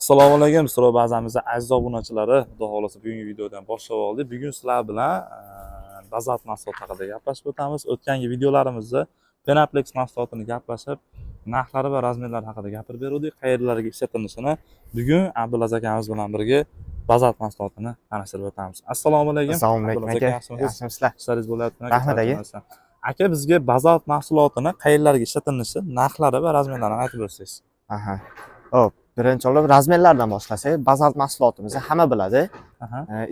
Assalomu alaykum, so'rov bazamizni aziz obunachilari. Xudo xohlasa, bugungi videodan boshlab oldik. Bugun sizlar bilan bazalt mahsuloti haqida gaplashib o'tamiz. O'tgangi videolarimizda Penoplex mahsulotini gaplashib, narxlari va razmerlari haqida gapirib beruvdik, qayerlarga ishlatilishini. Bugun Abdulaziz akamiz bilan birga bazalt mahsulotini tanishtirib o'tamiz. Assalomu alaykum. Assalomu alaykum, Abdulaziz aka. aka, yaxshimisiz? Yaxshimisizlar? Ishlaringiz bo'lyaptimi? Rahmat, aka. Aka, bizga bazalt mahsulotini qayerlarga ishlatilishi, narxlari va razmerlarini aytib o'tsangiz. Aha. Xo'p, birinchi olib razmerlardan boshlasak, bazalt mahsulotimizni hamma biladi.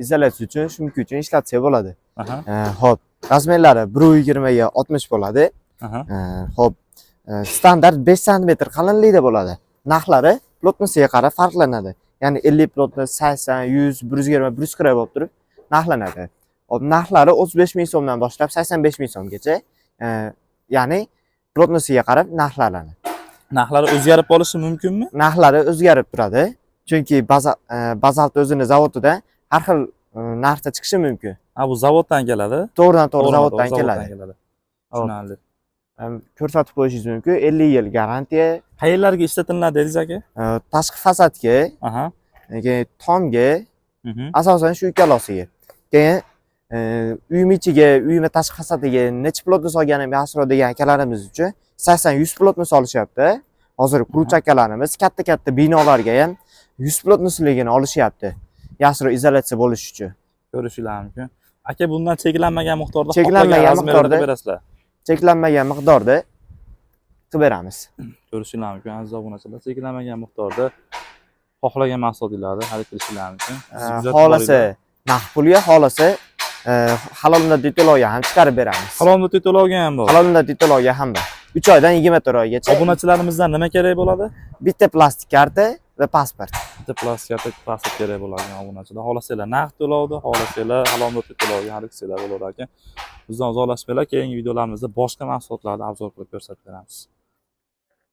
Izolyatsiya uchun, шумка uchun ishlatsak bo'ladi. Xo'p, razmerlari 1.20 ga 60 bo'ladi. Xo'p, standart 5 sm qalinlikda bo'ladi. Narxlari плотность iga qarab farqlanadi. Ya'ni 50 плотность 80, 100, 120, 140 bo'lib turib narxlanadi. Xo'p, narxlari 35 ming so'mdan boshlab 85 ming so'mgacha. Ya'ni плотность iga qarab narxlanadi. Narxlari o'zgarib qolishi mumkinmi? Narxlari o'zgarib turadi, chunki bazalt o'zini zavodida har xil narxda chiqishi mumkin. Ha, bu zavoddan keladi. To'g'ridan to'g'ri To'g'rimi? zavoddan keladi. Keladi. Hop. Tushunarli. Ko'rsatib qo'yishingiz mumkin, 50 yil garantiya. Qayerlarga ishlatiladi dedingiz, aka? Tashqi fasadga, keyin tomga, asosan shu ikkalosiga. Keyin uyim ichiga, uyimni tashqi fasadiga necha плотность olganim yaxshiroq degan akalarimiz uchun 80-100 плотность olishyapti. Hozir quruvchi akalarimiz katta katta binolarga ham 100 плотность ligini olishyapti, yaxshiroq izolyatsiya bo'lishi uchun. Ko'rishinglar mumkin. Aka, bundan cheklanmagan miqdorda Cheklanmagan xohlagan razmerida miqdorda. berasizlar. Cheklanmagan miqdorda qilib beramiz. Ko'rishinglar mumkin, aziz obunachilar, cheklanmagan miqdorda xohlagan mahsulotlarni xarid qilishinglar mumkin. Bizni kuzatib Xohlasa boringlar. naqd pulga, xohlasa halol muddatli to'lovga ham chiqarib beramiz. Halol muddatli to'lovga ham bor. Halol muddatli to'lovga ham bor. 3 oydan 24 oygacha. Obunachilarimizdan nima kerak bo'ladi? Bitta plastik karta va pasport. Bitta plastik karta, pasport kerak bo'ladigan obunachilar. Xohlasanglar naqd to'lovda, xohlasanglar halol muddatli to'lovga xarid qilsanglar bo'lar ekan. Bizdan uzoqlashmanglar, keyingi videolarimizda boshqa mahsulotlarni обзор qilib ko'rsatib beramiz.